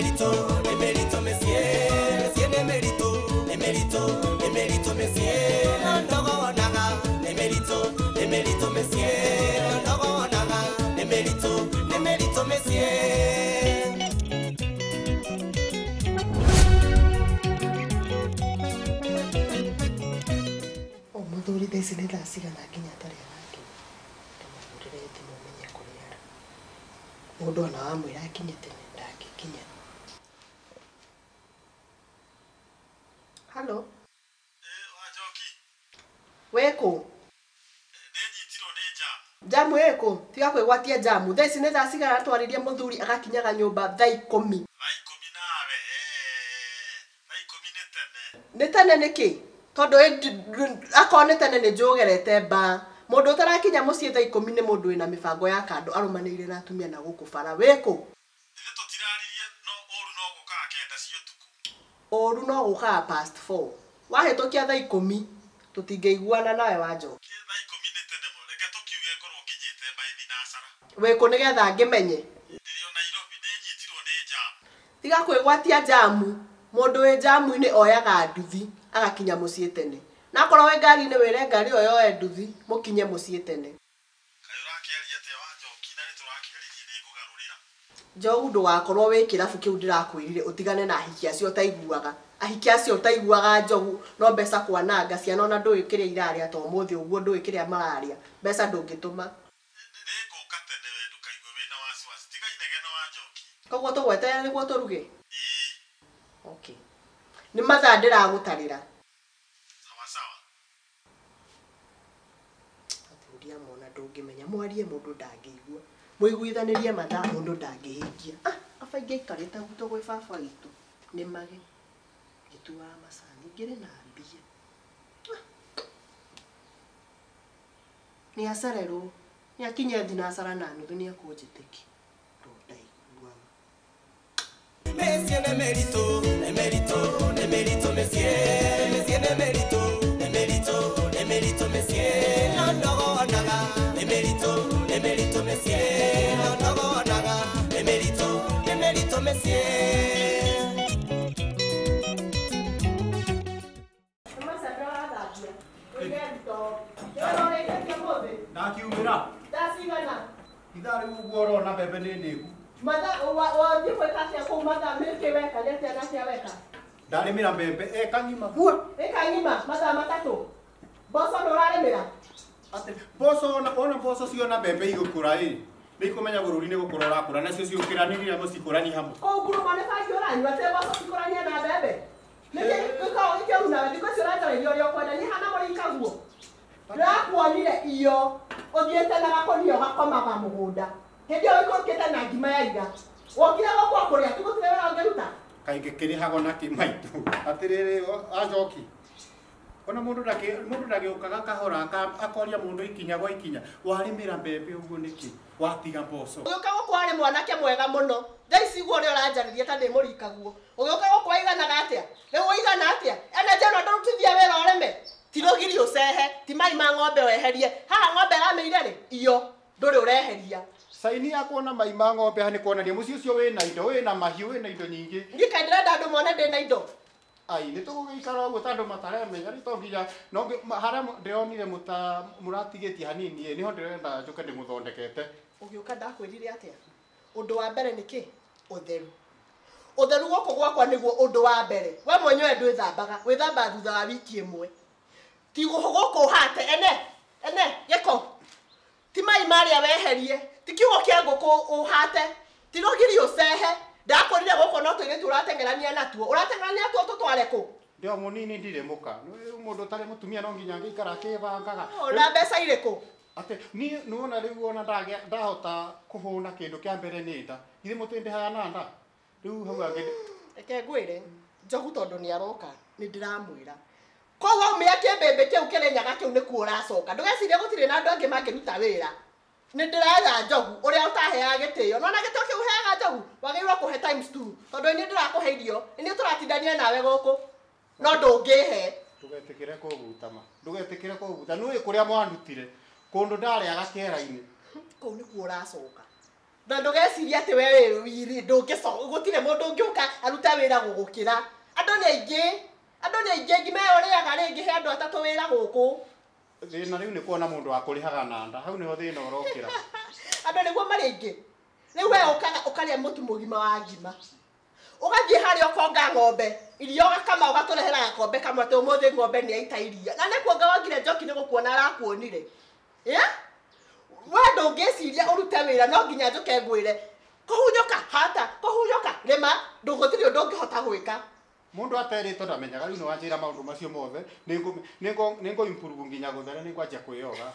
Nemerito, nemerito mesie, mesie nemerito, nemerito, nemerito mesie, ndogo naga, nemerito, nemerito mesie, ndogo naga, nemerito, nemerito mesie. O muthuri thaa ici nĩ thaa cigana nginya atarĩ arakinya? Ndĩmũhũrĩre thimũ menye kũrĩa arĩ. Mũndũ ona wamwĩra akinye tene ndangĩkinya. Halo? Wanjoki. Wĩkũ? Nĩnyitirwo nĩ njamu. Njamu ĩkũ? Tiga kwĩgwatia njamu. Thaa ici nĩ thaa cigana twarĩrie mũthuri agakinyaga nyũmba thaa ikũmi. Thaa ikũmi nawe. Thaa ikũmi nĩ tene. Nĩ tene nĩkĩ? Tondũ akorwo nĩ tene nĩ njũgerete mbaa. Mũndũ ũtarakinya mũciĩ thaa ikũmi nĩ mũndũ wĩna mĩbango ya kando arũmanĩrĩire na atumia na gũkũ bara. Wĩkũ? Ithuĩ tũtiraririe no ũru no gũkaga kenda cia ũtukũ. Ũru no gũkaga past 4. Wahĩtũkia thaa ikũmi tũtingĩiguana nawe Wanjoki. Thaa ikũmi nĩ tene mũno. Reke tũkiuge ngorwo nginyĩte by thinacara. Wĩkũ nĩgetha ngĩmenye? Ndĩrĩ o Nairobi nĩnyitirwo nĩ njamu. Tiga kwĩgwatia njamu. Mũndũ wĩ njamu-inĩ oyaga nduthi agakinya mũciĩ tene. Na akorwo wĩ ngari-inĩ wĩre ngari ĩyo yoe nduthi mũkinye mũciĩ tene. Kaĩ ũrakĩaria atĩa Wanjoki na nĩtũrakĩaririe nĩngũgarũrĩra. Njogu ndũgakorwo wĩ kĩrabu kĩu ndĩrakwĩrire ũtigane na ahiki acio ũtaiguaga. Ahiki acio ũtaiguaga Njogu no mbeca kwananga ciana ona ndũĩ kĩrĩa irarĩa ta ũmũthĩ ũguo ndũĩ kĩrĩa mararĩa. Mbeca ndũngĩtũma. Nĩngũka tene we ndũkaigue wĩna wasiwasi. Tiga inegene Wanjoki. Koguo tũgweterera nĩguo tũruge? Ĩĩ. Okay. Nĩ mathaa ndĩragũtarĩra. Sawa sawa. Athuri amwe ona ndũngĩmenya mwarie mũndũ ndangĩigua. Mũiguithanĩrie mathaa mũndũ ndangĩhingia. Ah, aba ingĩaikarĩte gwitũ gwĩ baba witũ nĩmage ngĩtuaga macani ngĩrĩ na mbia. Nĩacererwo nĩakinye thinacara na nuthu nĩekũnjĩtĩkia. Tondũ ndaiguaga. Mesie nemerito, nemerito, nemerito mesie, mesie nemerito, nemerito, nemerito mesie, ndogo naga, nemerito, nemerito mesie, ndogo naga, nemerito, nemerito mesie. Ndakiumĩra. Thaa cigana? Ithaa rĩu ũguo ũrona mbembe nĩ ndĩku. Mathaa wathiĩ gwĩka atĩa kũu mathaa mĩkĩ weka nĩ atĩa na atĩa weka? Ndarĩmĩra mbembe eka ng'ima hua. Ĩka ng'ima mathaa matatũ. Mboco nĩ ũrarĩmĩra? Atĩ mboco ona mboco ciona mbembe igũkũra ĩ. Nĩ ikũmenya bũrũri nĩ gũkũra ũrakũra nacio ciũkĩranĩria mũcikũrani hamwe. Kũu ngurumo nĩ bangi ũranyua atĩ mboco cikũranie na mbembe? Nĩkĩ gĩkoragwo gĩkĩũru nawe thikũ ici ũranjarĩria ũrĩa ũkwenda niĩ hana mũrikaguo. Ndĩrakuonire iyo ũthiĩte na gakũnia ũgakomaga mũgũnda. Hĩndĩ ĩyo ũikũrũkĩte na ngima ya ira. Wokire gũkũ kũrĩa ti gũtirĩ wĩra ũngĩruta? Kaingĩ kĩrĩhagwo na kĩ maitũ. Atĩrĩrĩ Wanjoki. Ona mũndũ ndagĩũkaga kahora akoria mũndũ ikinya gwa ikinya. Warĩmĩra mbembe ũguo nĩkĩ? Watiga mboco. Ũgĩũka gũkũ warĩ mwanake mwega mũno. Thaa ici guo ũrĩa ũranjarĩria ta ndĩ mũrikaguo. Ũgĩũka gũkũ waiganaga atĩa? Rĩu ũigana atĩa? Ene njeno ndũrutithie wĩra ũrĩme. Ti rũgiri ũcehe, ti mai ma ng'ombe weherie. Haha ng'ombe ĩramĩire rĩ, iyo ndũrĩ ũreheria. Saini ya kuona mai ma ng'ombe haha nĩ kuonania mũciĩ ũcio wĩna indo, wĩna mahiũ, wĩna indo nyingĩ. Niĩ kaĩ ndĩrenda andũ mone ndĩna indo. Ai, nĩ tũgũgĩikara ũguo ta andũ mataremenya rĩu to nginya no harĩa ndĩronire mũratigĩtie hanini ĩ nĩho ndĩrenda njũke ndĩmũthondekete. Ũgĩũka ndakwĩrire atĩa? Ũndũ wa mbere nĩ kĩ? Ũtheru. Ũtheru gũkũ gwakwa nĩguo ũndũ wa mbere. We mwenyewe ndwĩthambaga, wĩthambaga thutha wa wiki ĩmwe. Ti gũkũ ũhate ene ene gĩko. Ti mai marĩa weherie, ti kiugo kĩa ngũkũ ũhate, ti rũgiri ũcehe. Ndakwĩrire gũkũ no tũirĩtu ũrateng'erania natuo. Ũrateng'erania natuo tũtware kũ? Ndĩ o mũnini ndirĩ mũka. Mũndũ ũtarĩ mũtumia no nginya angĩikara akĩbangaga. Ona mbeca irĩkũ? Atĩ niĩ nĩwona rĩu ona ndahota kũhũna kĩndũ kĩa mbere nĩ nda. Githĩ mũtĩndĩhaga na nda? Rĩu hau angĩ. Reke ngwĩre, Njogu tondũ nĩaroka nĩ ndĩramwĩra. Koguo waumĩra kĩmbĩmbĩ kĩu kĩrĩnyaga kĩu nĩkuo ũracoka. Ndũgecirie gũtirĩ na andũ angĩ mangĩruta wĩra. Nĩ ndĩretha Njogu ũrĩa ũtaheaga gĩtĩo. Nona gĩtĩo kĩu ũheaga Njogu wagĩrĩirwo kũhe times 2 tondũ niĩ ndĩrakũhe irio, niĩ tũratindania nawe gũkũ no ndũngĩhe. Ndũgetĩkĩre kũgutama. Ndũgetĩkĩre kũguta. Nĩũĩ kũrĩa mwandutire. Kũndũ ndarĩaga kĩera-inĩ. Kũu nĩkuo ũracoka. Na ndũgecirie atĩ we wĩ wiri ndũngĩcoka gũtirĩ mũndũ ũngĩũka arute wĩra gũgũkĩra. Andũ nĩ aingĩ. Andũ nĩ aingĩ ngima ĩyo ũrĩaga rĩngĩ he andũ atatũ wĩra gũkũ. Thĩna rĩu nĩ kuona mũndũ wa kũrĩhaga na nda. Hau nĩho thĩna ũrokĩra. Andũ nĩguo marĩ aingĩ. Rĩu we ũkaga ũkarĩa mũtu mũgima wa ngima. Ũgathiĩ harĩa ũkonga ng'ombe. Iria ũgakama ũgatũrehera gakombe kamwe atĩ ũmũthĩ ng'ombe nĩ yaita iria. Na nĩ kuonga wongire Njoki nĩ gũkuona arakuonire. Yeah? We ndũngĩciria ũrute wĩra no nginya njũke ngwĩre kũhunyũka hata kũhunyũka rĩma ndũgũtirĩ ũndũ ũngĩhota gwĩka. Mũndũ aterĩtwo ndamenyaga rĩu nĩ wanjĩra maũndũ macio mothe nĩ ngũ improve nginya gũthera nĩ ngwanjia kwĩyoga.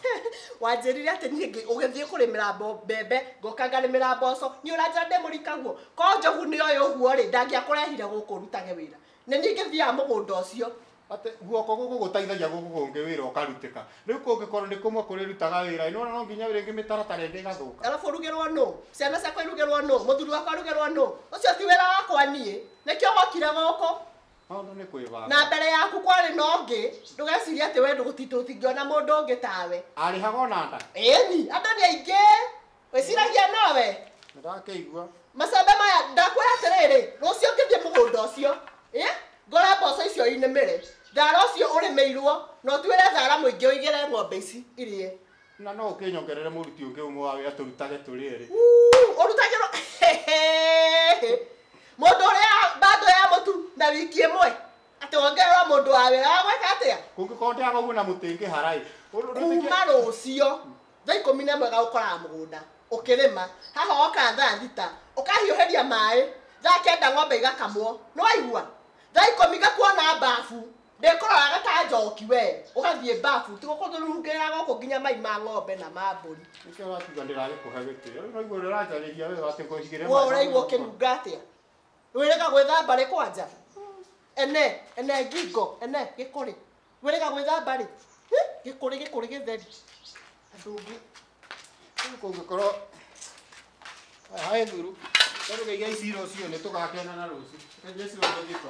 Wanjĩrire atĩ niĩ ũgĩthiĩ kũrĩmĩra mbembe ngoka ngarĩmĩra mboco nĩ ũranjĩra ndĩ mũrikaguo ko njogu nĩ oĩ ũguo rĩ ndangĩakũrehire gũkũ ũrutage wĩra nĩ niĩ ngĩthiaga mũgũnda ũcio. Atĩ guoko gũkũ gũteithagia gũkũ kũngĩ wĩra ũkarutĩka. Rĩu kũngĩkorwo nĩ kũmwe kũrĩrutaga wĩra ĩno no nginya rĩngĩ mĩtaratara ĩngĩ ĩgathũka. Arabu ũrugĩrwo nũ? Ciana ciakwa irugĩrwo nũ? Mũthuri wakwa arugĩrwo nũ? Ũcio ti wĩra wakwa niĩ. Nĩkĩo wokire gũkũ. Maũndũ nĩ kwĩbanga. Na mbere yaku kwarĩ na ũngĩ ndũgecirie atĩ we tũtingĩona mũndũ ũngĩ tawe. Arĩhaga ona nda. Ĩni andũ nĩ aingĩ. Wĩciragia nowe. Nĩndakĩigua. Macembe maya ndakwĩra atĩrĩrĩ rũciũ ngĩthiĩ mũgũnda ũcio. Ngora mboco icio inĩmĩre. Thara ũcio ũrĩmĩirwo na ũtuĩre thara mũingĩ ũigĩre ng'ombe ici irie. Na no ũkĩnyongerere mũruti ũngĩ ũmwe wa wĩra tũrutage tũrĩ erĩ. Ũrutagĩrwo mũndũ ũrĩa bando ya mũtu na wiki ĩmwe atĩ wongererwo mũndũ wa wĩra wa gwĩka atĩa? Kũngĩkorwo ndĩaga ũguo na mũtĩ ngĩhara ĩ. Kuma rũciũ thaa 11 gagũkoraga mũgũnda ũkĩrĩma haha woka thaa 6 ũkahiũhĩria maĩ thaa 9 ng'ombe igakamwo nĩ waigua? Thaa 10 ngakuona bafu ndĩkũroraga ta njoki we ũgathiĩ bafu ti gũkũrungĩra gũkũ nginya mai ma ng'ombe na ma mbũri. Nĩkĩo ũratiga ndĩragĩkũhe gĩtĩo. Rĩu ũraigua ũrĩa ũranjarĩria we atĩ ngũigĩre maĩ. We ũraigua ũkĩnunga atĩa? Wĩrĩga gwĩthamba rĩ kwanja? Ene ene ngingo ene gĩkũrĩ. Wĩrĩga gwĩthamba rĩ? Gĩkũrĩ gĩkũrĩ gĩtheri. Andũ ũngĩ. Rĩu kũngĩkorwo hae thuru. Tondũ geia ici rũciũ nĩ tũgakĩonana rũciũ. Geia ici rũciũ thito.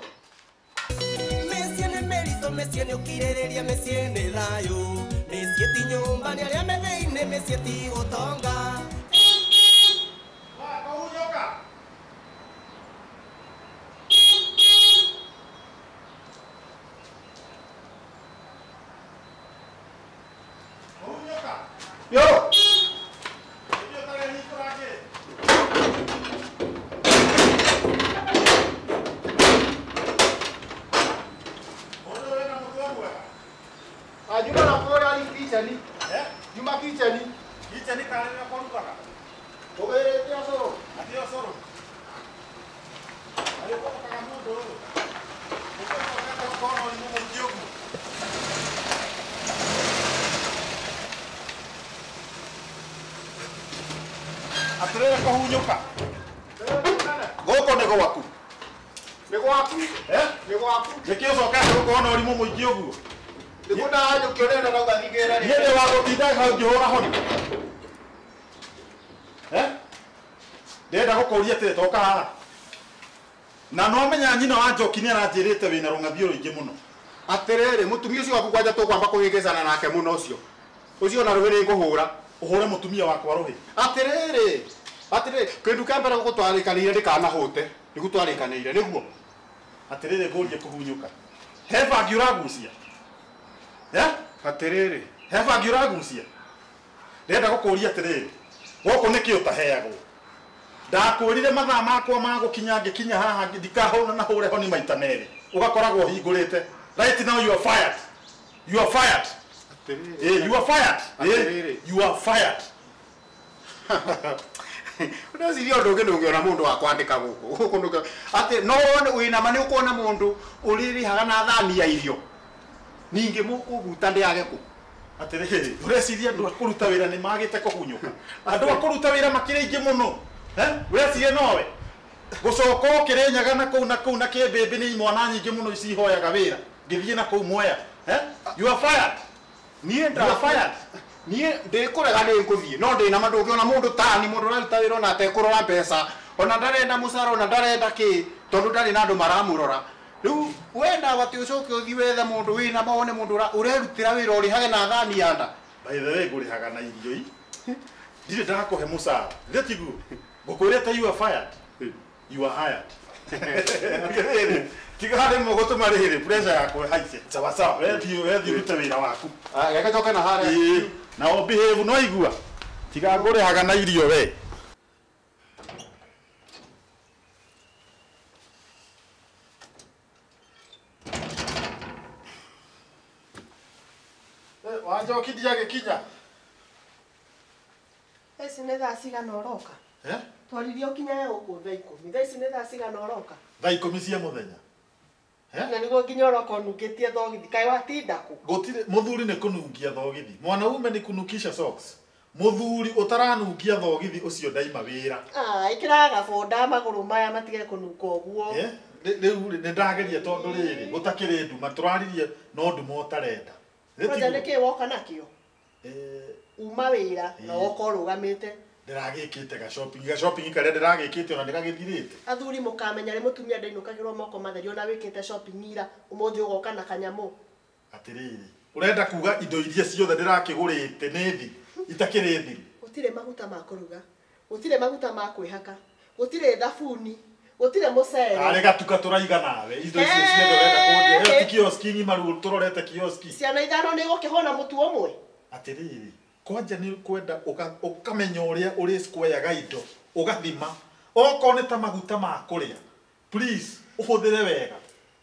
Mĩciĩ nĩ mĩritũ, mĩciĩ nĩ ũkirĩrĩria, mĩciĩ nĩ thayũ. Mĩciĩ ti nyũmba nĩ arĩa me thĩinĩ, mĩciĩ ti ũtonga. Kũhunyũka. Kũhunyũka. Yo! Ithuĩ ũtarĩ hingũra ngĩti. Mũndũ ũyũ wĩna mũtwe mwega. Juma na kũrĩa kicheni. Juma kicheni. Kicheni karĩ nĩo kũrugaga. Ũgĩrĩte ũcũrũ. Atĩ ũcũrũ. Arĩ kũrugaga mũndũ ũyũ. Mũndũ ũyũ ũkorwo na ũrimũ mũingĩ ũguo. Atĩrĩrĩ kũhunyũka. Gũkũ nĩ gwaku. Nĩ gwaku. Nĩ gwaku. Nĩkĩo ũcokete gũkorwo na ũrimũ mũingĩ ũguo? Nĩguo ndahanyũkio nĩ ndauga thingĩra rĩ. Niĩ ndĩ wa gũtinda hau ngĩhũra honi. Ndĩrenda gũkũria atĩrĩ toka haha. Na no menya nyina wa Njoki nĩ aranjĩrĩte wĩna rũng'athio rũingĩ mũno. Atĩrĩrĩ mũtumia ũcio waku kwanja tũkwamba kũhĩngĩcana nake mũno ũcio. Ũcio na rũhĩ nĩ ngũhũra. Ũhũre mũtumia wakwa rũhĩ. Atĩrĩrĩ atĩrĩrĩ kĩndũ kĩa mbere gũkũ twarĩkanĩire ndĩkanahũte. Nĩguo twarĩkanĩire nĩguo. Atĩrĩrĩ ngũrie kũhunyũka. He bangi ũragucia? Atĩrĩrĩ he bangi ũragucia? Ndĩrenda gũkũria atĩrĩrĩ gũkũ nĩkĩ ũtaheagwo? Ndakwĩrire mathaa makwa ma gũkinya ngĩkinya haha ndikahũra na hũre honi maita merĩ. Ũgakoragwo ũhingũrĩte. Right now you are fired. You are fired. Atĩrĩrĩ. You are fired. Atĩrĩrĩ. You are fired. Ndeciria ũndũ ũngĩ ndũngĩona mũndũ wa kwandĩka gũkũ. Gũkũ ndũngĩ atĩ no wone wĩna ma nĩ ũkuona mũndũ ũrĩrĩhaga na thani ya irio. Ningĩ mũkũhuta ndĩage kũ. Atĩrĩrĩ, ũreciria andũ a kũruta wĩra nĩ magĩte kũhunyũka. Andũ a kũruta wĩra makĩrĩ aingĩ mũno. Ũreciria nowe? Gũcoka ũkĩrĩnyaga na kũu na kũu na kĩmbĩmbĩ nĩ imwana nyingĩ mũno ici ihoyaga wĩra. Ngĩthiĩ na kũu Mwea. You are fired. Niĩ You are fired. Niĩ ndĩkũrega nĩ ngũthiĩ no ndĩna ma ndũngĩona mũndũ tani mũndũ ũraruta wĩra ona atekũrora mbeca ona ndarenda mũcara ona ndarenda kĩ tondũ ndarĩ na andũ maramũrora. Rĩu wenda atĩ ũcoke ũthiĩ wethe mũndũ wĩna ma wone mũndũ ũrerutĩra wĩra ũrĩhage na thani ya nda. By the way ngũrĩhaga na irio i. Ndirĩ ndakũhe mũcara. Githĩ tiguo? Ngũkwĩrĩte you are fired. You are hired. Atĩrĩrĩ, tiga harĩ mũgũtũma rĩrĩ pressure yakwa ĩhaice. Sawa sawa, we thiĩ ũrute wĩra waku. Reke njoke na harĩa. Ĩĩ, na o behave no igua. Tiga ngũrĩhaga na irio we. Wanjoki ndiagĩkinya. Thaa ici nĩ thaa cigana ũroka? Twaririe ũkinyage gũkũ thaa 10. Thaa ici nĩ thaa cigana ũroka? Thaa 10 cia mũthenya. Na nĩguo nginya ũroka ũnungĩtie thogithi. Kaĩ watinda kũ? Gũtirĩ mũthuri nĩ kũnungia thogithi. Mwanaume nĩ kunukisha socks. Mũthuri ũtaranungia thogithi ũcio ndaima wĩra. Ĩkĩraga gabonda magũrũ maya matige kũnunga ũguo. Rĩu rĩ nĩ ndageria tondũ rĩrĩ gũtakĩrĩ nduma tũraririe no nduma ũtarenda. Kwanja nĩkĩ woka nakĩo? Uma wĩra na woka ũrũgamĩte. Ndĩragĩkĩte ga shopping karĩa ndĩragĩkĩte ona nĩgagĩthirĩte. Athuri mũkamenya rĩ mũtumia ndainũkagĩrwo moko matheri ona wĩkĩte shopping ira ũmũthĩ ũgoka na kanyamũ. Atĩrĩrĩ, ũrenda kuga indo iria ciothe ndĩrakĩgũrĩte nĩ thiru itakĩrĩ thiru. Gũtirĩ maguta ma kũruga, gũtirĩ maguta ma kwĩhaka, gũtirĩ thabuni, gũtirĩ mũcere. Arĩ gatuka tũraiga nawe indo icio ciothe ũrenda kũnjĩra. Ĩyo ti kioski ng'ima rĩu tũrorete kioski. Ciana ithano nĩ igũkĩhũna mũtu ũmwe. Atĩrĩrĩ, kwanja nĩ kwenda ũkamenya ũrĩa ũrĩ square indo ũgathima okorwo nĩ ta maguta ma kũrĩa please ũhũthĩre wega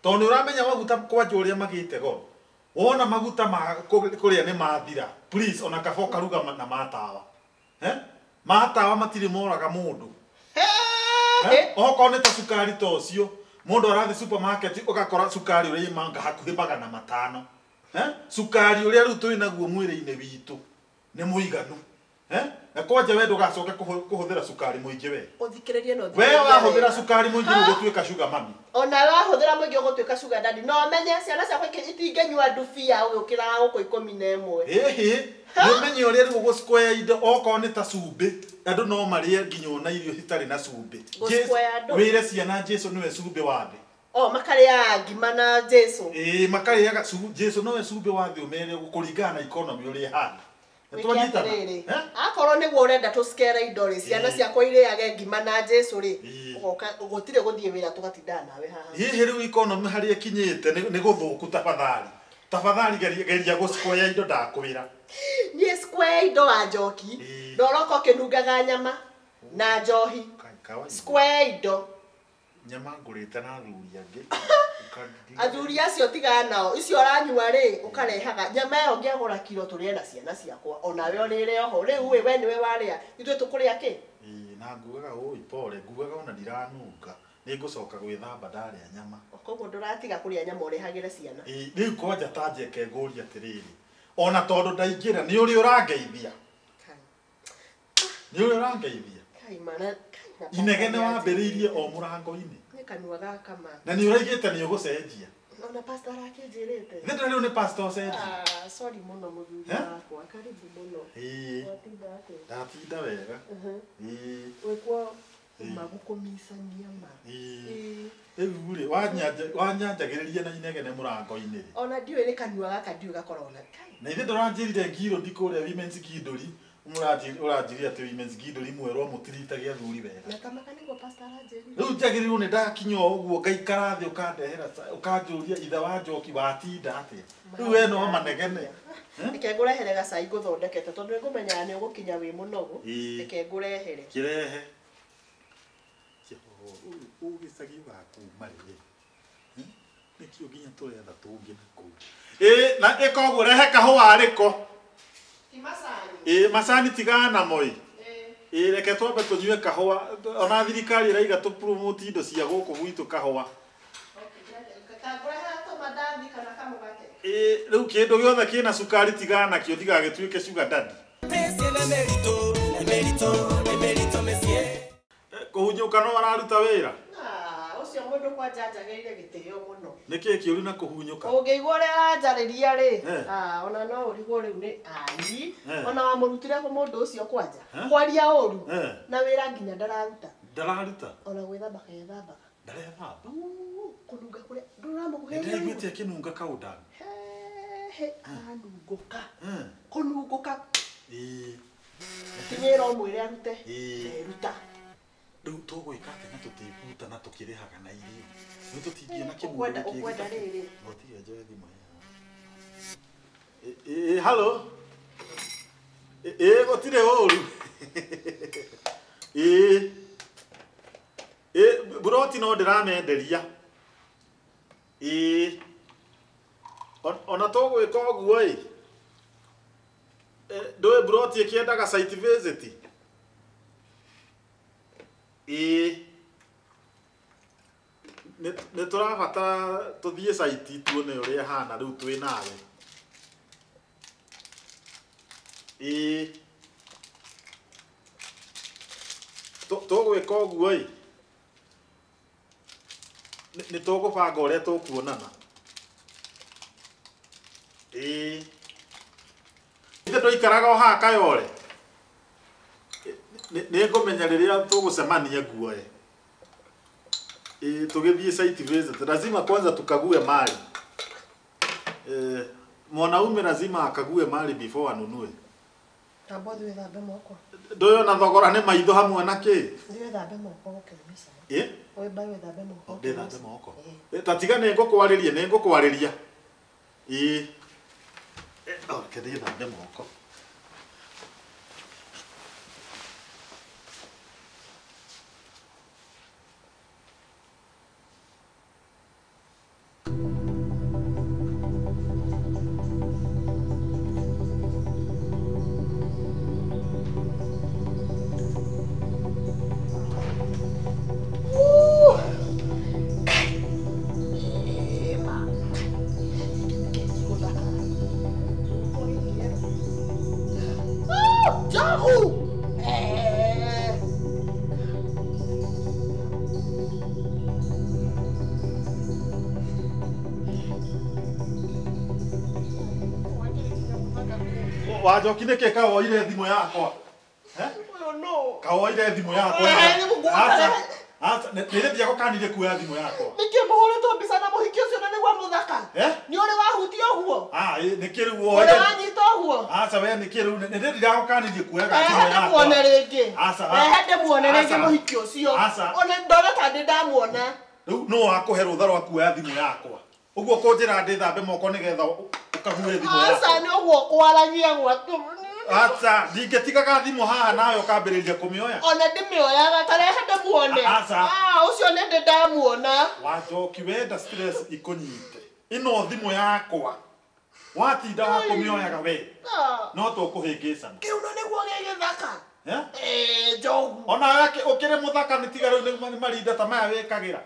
tondũ nĩ ũramenya maguta kwanja ũrĩa magĩte goro. Wona maguta ma kũrĩa nĩ mathira please ona kaba ũkaruga na matawa. Matawa matirĩ moraga mũndũ. Okorwo nĩ ta cukari ta ũcio mũndũ arathiĩ supermarket ũgakora cukari ũrĩa imanga hakuhĩ 500. Cukari ũrĩa rĩu twĩ naguo mwĩrĩ-inĩ witũ nĩ mũiganu. Na kwanja we ndũgacoke kũhũthĩra cukari mũingĩ we. Ũthikĩrĩrie na ũthikĩrĩrie. We wahũthĩra cukari mũingĩ ũgũtuĩka sugar mummy. Ona wahũthĩra mũingĩ ũgũtuĩka sugar daddy. No ũmenye ciana ciakwa itingĩnyua ndubia ũgĩũkĩraga gũkũ 11. Ĩhĩ, nĩ ũmenye ũrĩa rĩu ũgũ-square indo okorwo nĩ ta cumbĩ. Andũ no marĩe nginya ona irio citarĩ na cumbĩ. Wĩre ciana Jesu nĩwe cumbĩ wa thĩ. O makarĩaga ngima na Jesu. Ĩĩ, makarĩaga Jesu nĩwe cumbĩ wa thĩ ũmere kũringana na economy ũrĩa ĩhana. Akorwo nĩguo ũrenda tũcikere indo rĩ, ciana ciakwa irĩage ngima na Jesu rĩ, ũgoka gũtirĩ gũthiĩ wĩra tũgatindana nawe haha. Hihi rĩu economy harĩa ĩkinyĩte nĩ gũthũku tafadhali. Tafadhali geria gũ-square indo ndakwĩra. Niĩ square indo wa njoki, na ũroka ũkĩnungaga nyama na njohi. Square indo. Nyama ngũrĩte na athuri angĩ. Athuri acio tigana nao, icio ũranyua rĩ ũkarehaga nyama ĩyo ngĩagũra kiro tũrĩe na ciana ciakwa onawe ũrĩre oho. Rĩu we nĩwe warĩa, ithuĩ tũkũrĩa kĩ? Ĩĩ, na ngugaga ũi pole, ngugaga ona ndiranunga. Nĩ ngũcoka gwĩthamba ndarĩa nyama. Koguo ndũratiga kũrĩa nyama ũrehagĩre ciana. Ĩĩ, rĩu kwanja ta njeke ngũrie atĩrĩrĩ, ona tondũ ndaingĩra nĩ ũrĩa ũrangeithia. Nĩ ũrĩa ũrangeithia. Inegene wambĩrĩirie o mũrango-inĩ. Nĩ kanua gaka ma. Na nĩ ũraigĩte nĩ ũgũcenjia. Ona pastor arakĩnjĩrĩte. Nĩ ndĩrĩ rĩu nĩ pastor ũcenjia. Sorry mũno mũthuri wakwa, karibu mũno. Ĩĩ. Watinda atĩa? Ndatinda wega. Ĩĩ. Wĩkuo magũkũmicania ma. Ĩĩ. Rĩu rĩ wanyanjagĩrĩria na inegene mũrango-inĩ rĩ. Ona ndiũĩ nĩ kanua gaka ndiũĩ gakoragwo na. Na ithe ndũranjĩrire ngiro ndikũrĩa women's guildry. Ũranjĩrire atĩ women's guildry mwerwo mũtiritagia athuri wega. Na kamaka nĩguo pastor aranjĩrire. Rĩu njagĩrĩirwo nĩ ndakinya o ũguo ngaikara thĩ ũkandehera ũkanjũria ithe wa njoki watinda atĩa. Rĩu we no manegene. Reke ngũrehere gacai ngũthondekete tondũ nĩngũmenyaga nĩ ũgũkinya wĩ mũnogu. Reke ngũrehere. Kĩrehe. Ũgĩcagi wakuma rĩ. Nĩkĩo nginya tũretha tũngĩ na kũu. Ĩĩ, na ĩka ũguo rehe kahũa rĩko. Ti macani. Ĩĩ, macani tigana namo ĩ. Ĩĩ, reke twambe tũnyue kahũa. Ona thirikari ĩraiga tũ promote indo cia gũkũ gwitũ kahũa. Ĩĩ, rĩu kĩndũ gĩothe kĩna cukari tigana nakĩo ndigagĩtuĩke sugar daddy. Kũhunyũka no araruta wĩra? Ũcio mũndũ kwanja anjagĩrĩire gĩtĩo mũno. Nĩkĩĩ kĩũru na kũhunyũka? Ũngĩigua ũrĩa aranjarĩria rĩ, ona no ũrigwo rĩu nĩ ai, ona wamũrutire kũ mũndũ ũcio kwanja. Kwaria ũru na wĩra nginya ndararuta. Ndararuta? Ona gwĩthamba kethambaga. Ndarethamba? Kũnunga kũrĩa ndũramũkuhĩrĩria. Nĩndĩraiguĩte akĩnunga kaũndũ. He, aranungũka. Kũnungũka. Ĩĩ. Ti wĩra ũmwĩre arute. Eruta. Rĩu tũgwĩka atĩa na tũtikuta na tũkĩrĩhaga na irio? Nĩ tũtingĩona kĩmũndũ gĩkĩ. Ũkwenda rĩrĩ. Gũtirĩ njoe thimũ ĩyo. Hello. Gũtirĩ ũru. Buroti no ndĩramenderia. Ona tũgwĩka ũguo ĩ. Ndũĩ buroti ĩkĩendaga site visit. Nĩ tũrabatara tũthiĩ site tuone ũrĩa ĩhana rĩu twĩ nawe. Tũgwĩka ũguo ĩ. Nĩ tũgũbanga ũrĩa tũkuonana. Ithe ndũikaraga o haha Kayole. Nĩ ngũmenya rĩrĩa tũgũcemania nguoe. Tũgĩthiĩ site visit. Lazima kwanza tukague mali. Mwanaume lazima akague mali before anunue. Tamba ũthiĩ wĩthambe moko. Ndũĩ ona thogora nĩ maitho hamwe na kĩ? Ũthiĩ wĩthambe moko ũkĩnyua cai. Wĩmba wĩthambe moko. Ndĩthambe moko. Ta tiga nĩ ngũkwarĩria, nĩ ngũkwarĩria. Reke ndĩthambe moko. Wanjoki nĩkĩ kawoire thimũ yakwa? Kawoire thimũ yakwa. Acha, nĩ ndĩgũkanire kuoya thimũ yakwa. Nĩkĩ mũhũrĩtwo mbica na mũhiki ũcio na nĩguo mũthaka? Nĩ ũrĩ wahutia ũguo? Nĩkĩ rĩu woire? Ũrĩ wanyita ũguo? Acha we nĩkĩ rĩu nĩ ndĩragũkanirie kuoyaga thimũ yakwa. Rehe ndĩmuone rĩngĩ. Rehe ndĩmuone rĩngĩ mũhiki ũcio. Ona ndona ta ndĩ ndamuona. Rĩu no wakũhe rũtha rwa kuoya thimũ yakwa. Ũguo kũnjĩra ndĩthambe moko nĩgetha ũkague thimũ yakwa. Aca nĩ ũguo kwaragia gwaku. Aca ndingĩtigaga thimũ haha nawe ũkambĩrĩria kũmĩoya. Ona ndĩmĩoyaga ta rehe ndĩmuone. Aca. Ũcio nĩ ndĩ ndamuona. Wanjoki wenda stress ikũnyite. Ĩno thimũ yakwa. Watinda wa kũmĩoyaga we. No tũkũhĩngĩcana. Kĩuno nĩguo gĩgĩthaka. Njogu. Ona ũkĩrĩ mũthaka nĩ tiga rĩu nĩ marinda ta maya wĩkagĩra.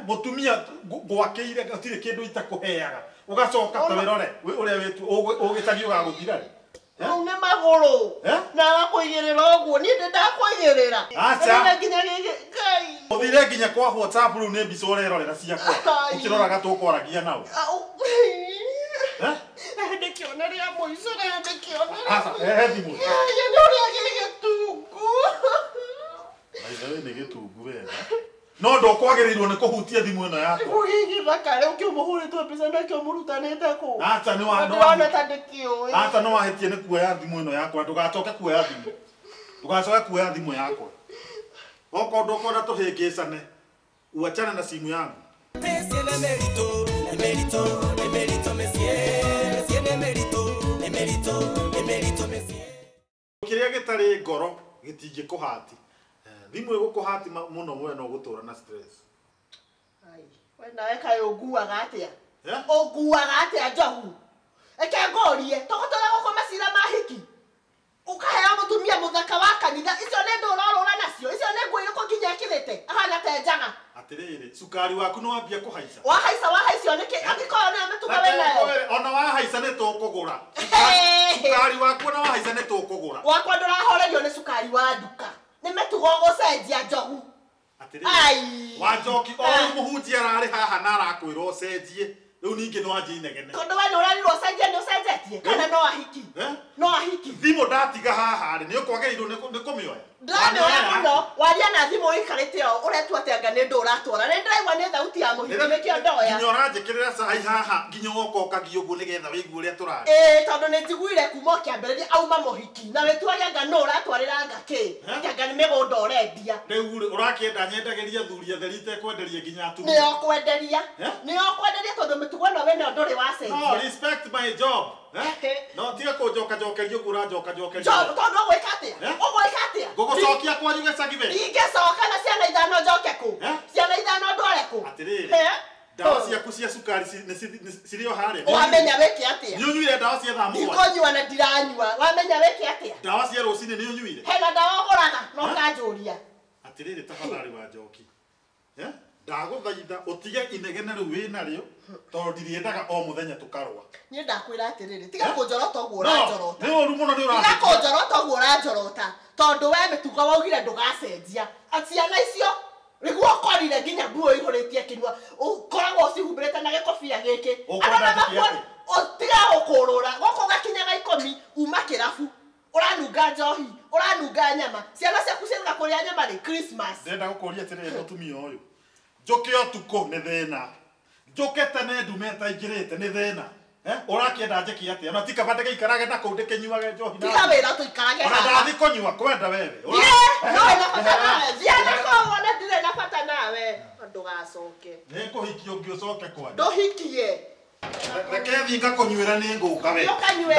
Mũtumia ngwakĩire gũtirĩ kĩndũ itakũheaga. Ũgacoka ta wĩrore ũrĩa wĩtu ũgĩcagia ũgagũthira rĩ. Rĩu nĩ magũrũ. Na agakũigĩrĩra ũguo niĩ ndĩ ndakũigĩrĩra. Aca. Nginya gĩgĩ Ngai. Ũthire nginya kwa WhatsApp rĩu nĩ mbica ũrerorera ciakwa. Ũkĩroraga tũkwaragia nao. Ndĩkĩona rĩa mũico rehe ndĩkĩona. Aca, rehe thimũ. Nĩ ũrĩa gĩgĩtungu. Maitho nĩ gĩtungu wega. No ndũkwagĩrĩirwo nĩ kũhutia thimũ ĩno yakwa. Nĩguo gĩgĩthaka rĩu kĩu mũhũrĩtwo mbica nakĩo mũrutanĩte kũ? Aca nĩ wa ndĩrona ta ndĩkĩũĩ. Aca nĩ wahĩtie nĩ kuoya thimũ ĩno yakwa. Ndũgacoke kuoya thimũ. Ndũgacoke kuoya thimũ yakwa. Okorwo ndũkwenda tũhĩngĩcane, uachane na simu yangu. Kĩrĩa gĩtarĩ ngoro gĩtingĩkũhati. Thimũ ĩgũkũhati mũno we no gũtũra na stress. Ai, we nawe kaĩ ũnguaga atĩa? Ũnguaga atĩa Njogu? Reke ngũrie, tũgũtũra gũkũ macira ma hiki. Ũkaheo mũtumia mũthaka wa kanitha, icio nĩ ndũ ũrorũra nacio, icio nĩ nguo irĩkũ nginya ekĩrĩte, ahana ta njaga. Atĩrĩrĩ, cukari waku nĩ wambia kũhaica. Wahaica wahaicio nĩkĩ? Angĩkorwo nĩyo mĩtugo wĩ nayo. Ona wahaica nĩ tũkũgũra. Cukari waku ona wahaica nĩ tũkũgũra. Wakwa ndũrahorerio nĩ cukari wa nduka. Nĩ mĩtugo ũgũcenjia Njogu. Atĩrĩrĩ, Wanjoki o rĩu mũhunjia ararĩ haha na arakwĩra ũcenjie. Rĩu ningĩ no anjie inegene. Tondũ we nĩ ũrerirwo ũcenjie nĩ ũcenjetie kana no ahiki? No ahiki. Thimũ ndatiga haha rĩ, nĩ ũkwagĩrĩirwo nĩ kũmĩoya. Ndĩramĩoya mũno waria na thimũ ũikarĩte o ũretua atĩ anga nĩ ndũ ũratwara nĩ ndĩraigua nĩ thauti ya mũhiki nĩkĩo ndoya. Nginya ũranjĩkĩrĩra cai haha nginya woka ũkagia ũguo nĩgetha wĩigue ũrĩa tũraria. Ĩĩ tondũ nĩ njiguire kuma ũkĩambĩrĩria auma mũhiki na wĩtuage anga nũ ũratwarĩra anga kĩ anga nĩ mĩgũnda ũrendia. Rĩu rĩ ũrakĩenda nyendagĩria athuri atheri itekwenderia nginya atumia. Nĩo kwenderia nĩo kwenderia tondũ mĩtugo ĩno wĩnayo ndũrĩ wacenjia. No respect my job. No tiga kũnjoka njokeria ũguo ũranjoka njokeria. Tondũ ũgwĩka atĩa? Ũgwĩka atĩa? Ngũgũcokia kwanyu gĩcagi we. Ingĩcoka na ciana ithano njoke kũ? Ciana ithano ndware kũ? Atĩrĩrĩ. Ndawa ciaku cia cukari cirĩ o harĩa. Wamenya wĩke atĩa? Nĩ ũnyuire ndawa cia thaa mũgwanja? Ndikũnyua na ndiranyua. Wamenya wĩke atĩa? Ndawa cia rũcinĩ nĩ ũnyuire? Hena ndawa ũgũraga na ũkanjũria. Atĩrĩrĩ tafadhali wa Njoki. Ndagũthaitha ũtige inegene rĩu wĩnarĩo tondũ ndirĩendaga o mũthenya tũkarũa. Niĩ ndakwĩra atĩrĩrĩ tiga kũnjorota ũguo ũranjorota. Nĩ ũru mũno nĩ ũranjorota. Tiga kũnjorota ũguo ũranjorota tondũ we mĩtugo waugire ndũgacenjia. Ciana icio nĩguo ũkorire nginya nguo ihũrĩtie kĩnua ũkoragwo ũcihumbĩrĩte na gĩkobia gĩkĩ. Tiga gũkũrũra gũkũ gakinyaga 10 uma kĩrabu ũranunga njohi ũranunga nyama ciana ciaku ciendaga kũrĩa nyama rĩ Christmas. Ndĩrenda gũkũria atĩrĩrĩ mũtumia ũyũ njoke ũtukũ nĩ thĩna njoke tene ndume ĩtaingĩrĩte nĩ thĩna. Ũrakĩenda njĩke atĩa? Ona ti kaba ndĩgĩikarage na kũu ndĩkĩnyuage njohi. Tiga wĩra tũikarage haha. Ona ndathiĩ kũnyua kwenda wewe. No na bata nawe. Thiĩ na kũu ona ndirĩ na bata nawe. Ndũgacoke. Nĩngũhikia ũngĩ ũcoke kwanja. Ndũhikie. Reke thiĩ ngakũnyuĩra nĩ ngũka we. Ũkanyue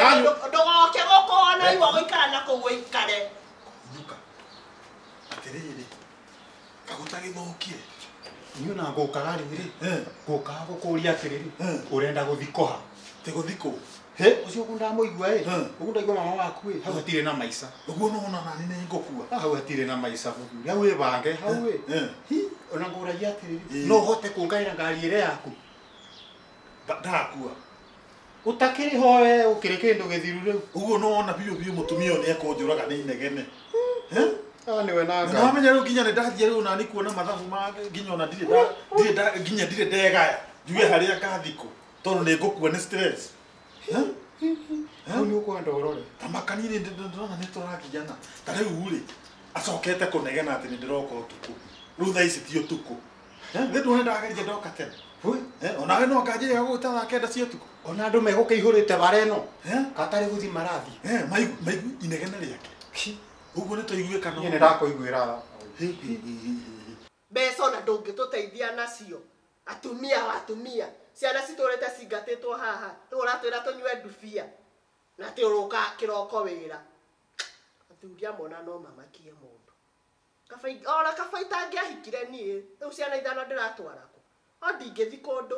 ndũgoke gũkũ ona igua gũikara na kũu ũikare. Nyuka. Atĩrĩrĩ. Kagũtagĩthũkie. Niĩ ona ngũkaga rĩrĩ ngũkaga gũkũria atĩrĩrĩ ũrenda gũthiĩ kũha. Ti gũthiĩ kũ? Ũcio ũguo ndamũigua ĩ ũguo ndaigua mama waku ĩ hau hatirĩ na maica. Ũguo nĩwona nani nĩ ngũkua. Hau hatirĩ na maica mũthuri hau wĩbange hau ĩ ona ngũragia atĩrĩrĩ no ũhote kũngaĩra ngari ĩrĩa yaku. Ndakua. Ũtakĩrĩ ho we ũkĩrĩ kĩndũ gĩthiru rĩu. Ũguo nĩwona biũ biũ mũtumia ũyũ nĩekũnjũraga nĩ inegene. Nĩwe na Ngai. Nĩwamenya rĩu nginya nĩndathiĩ rĩu nani kuona mathabu ma nginya ona ndirĩ nginya ndirĩ ndegaya njuge harĩa ngathiĩ kũ tondũ nĩ ngũkua nĩ stress. Hau nĩ ũkwenda ũrore. Ta makanini ndĩrona nĩ tũragiana. Ta rĩu rĩ acokete kũnegena atĩ nĩ ndĩroka ũtukũ. Rĩu thaa ici ti ũtukũ. Nĩ nduone ndageria ndoka tene. Onawe no nganjĩrĩra gũgũta thaa 9 cia ũtukũ. Ona andũ megũkĩihũrĩte bara ĩno. Katarĩ gũthiĩ marathiĩ. Maigu inegene rĩake. Ũguo nĩ twaiguĩkana. Niĩ nĩ ndakũiguĩra. Mbeca ona ndũngĩtũteithia nacio. Atumia wa atumia. Ciana citũrĩte cingatĩtwo haha. Rĩu ũratwĩra tũnyue ndubia. Na atĩ ũrũka kĩroko wĩra. Athuri amwe ona no mamakie mũndũ. Ona kaba itangĩahikire niĩ. Rĩu ciana ithano ndĩratwara kũ? O ndingĩthiĩ kũndũ.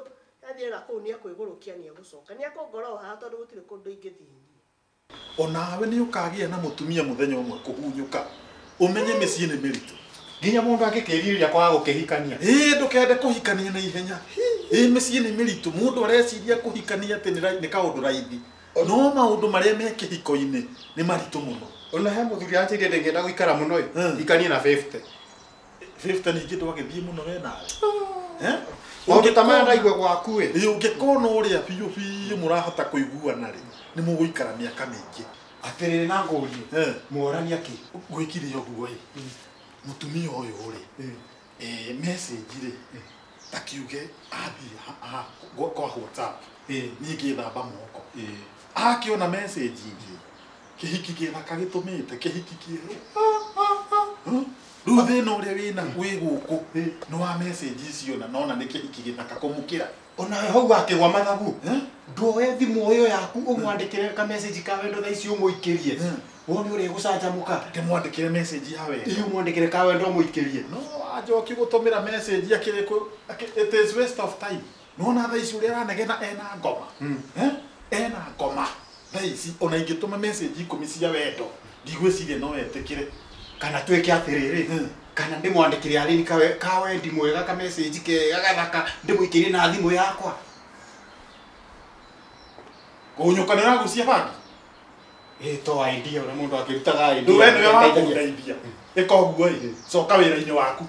Athiĩ na kũu nĩekwĩgũrũkia nĩegũcoka. Nĩekũngora o haha tondũ gũtirĩ kũndũ ingĩthiĩ niĩ. Onawe nĩ ũkagĩa na mũtumia mũthenya ũmwe kũhunyũka. Ũmenye mĩciĩ nĩ mĩritũ. Nginya mũndũ angĩkĩrirĩria kwaga gũkĩhikania. Ĩĩ ndũkende kũhikania na ihenya. Ĩĩ mĩciĩ nĩ mĩritũ. Mũndũ areciria kũhikania atĩ nĩ kaũndũ raithi. No maũndũ marĩa me kĩhiko-inĩ nĩ maritũ mũno. Ona he mũthuri anjĩrire ndĩngĩenda gũikara mũno ĩ. Hikanie na 50. 50 ningĩ ndwagĩthiĩ mũno we nawe. Maũndũ ta maya ndaigua gwaku ĩ. Ĩĩ ũngĩkona ũrĩa biũ biũ mũrahota kũiguana rĩ nĩ mũgũikara mĩaka mĩingĩ. Atĩrĩrĩ na ngũrie. Mworania kĩ? Gwĩkire ũguo ĩ. Mũtumia ũyũ rĩ message rĩ ta kiuge athiĩ kwa WhatsApp niĩ ngĩthamba moko. Akĩona message ingĩ kĩhiki gĩthaka gĩtũmĩte kĩhiki kĩerũ. Rĩu thĩna ũrĩa wĩna wĩ gũkũ nĩ wa message icio na nona nĩ kĩhiki gĩthaka kũmũkĩra. Ona hau akĩgwa mathabu. Nduoe thimũ ĩyo yaku ũmwandĩkĩre ka message ka wendo thaa ici ũmũikĩrie. Wone ũrĩa egũcanjamũka. Ndĩmwandĩkĩre message ya wendo. Ĩĩ ũmwandĩkĩre ka wendo ũmũikĩrie. No Njoki gũtũmĩra message akĩrĩ kũ it is waste of time. Nĩwona thaa ici ũrĩa aranegena ena ngoma. Ena ngoma. Thaa ici ona ingĩtũma message 10 cia wendo ndigwĩciria no etĩkĩre. Kana twĩke atĩrĩrĩ kana ndĩmwandĩkĩre arĩ ka wendi mwega ka message kega gathaka ndĩmũikĩrie na thimũ yakwa. Kũhunyũka nĩ ũragucia bangi? Ĩĩ to idea ũrĩa mũndũ akĩrutaga idea. Rĩu we nĩwe wakũndeithia. Ĩka ũguo ĩ coka wĩra-inĩ waku.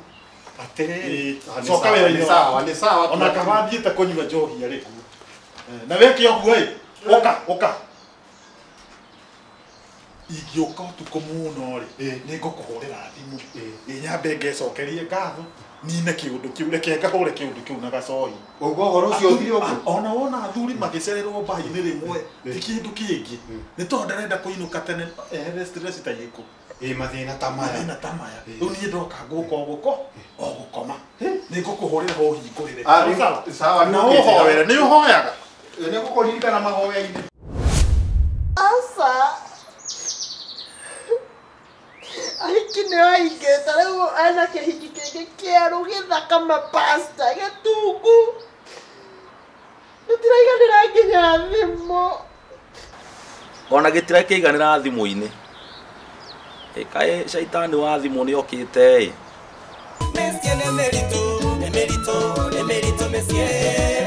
Atĩrĩrĩ coka wĩra-inĩ waku. Nĩ sawa. Ona kaba thiĩte kũnyua njohi arĩ kuo. Na wĩke ũguo ĩ ũka ũka. Ingĩũka ũtukũ mũno rĩ, nĩ ngũkũhũrĩra thimũ. Ĩ nyambe ngecokerie ngatho, nine kĩũndũ kĩu, reke ngahũre kĩũndũ kĩu na gacohi. Ũguo ũhoro ũcio ũthire ũguo. Ona wona athuri magĩcererwo mbainĩ rĩmwe, ti kĩndũ kĩngĩ. Nĩ tondũ ndarenda kũinũka tene ehere stress ta irĩkũ. Ĩ mathĩna ta maya. Mathĩna ta maya. Rĩu niĩ ndoka ngũka o gũkoma. Nĩ ngũkũhũrĩra ũhingũrĩre. Sawa, Na ũhoere, nĩ ũhoyaga. Nĩ ngũkũririkana mahoya-inĩ. Aca. Ahiki nĩ aingĩ ta rĩu ena kĩhiki kĩngĩ kĩerũ gĩthaka mapasta gĩtungu. Gĩtiraiganĩra nginya thimũ. Ona gĩtirakĩiganĩra thimũ-inĩ. Ĩkaĩ caitani wa thimũ nĩ okĩte ĩ. Mĩciĩ nĩ mĩritũ, nĩ mĩritũ, nĩ mĩritũ mĩciĩ.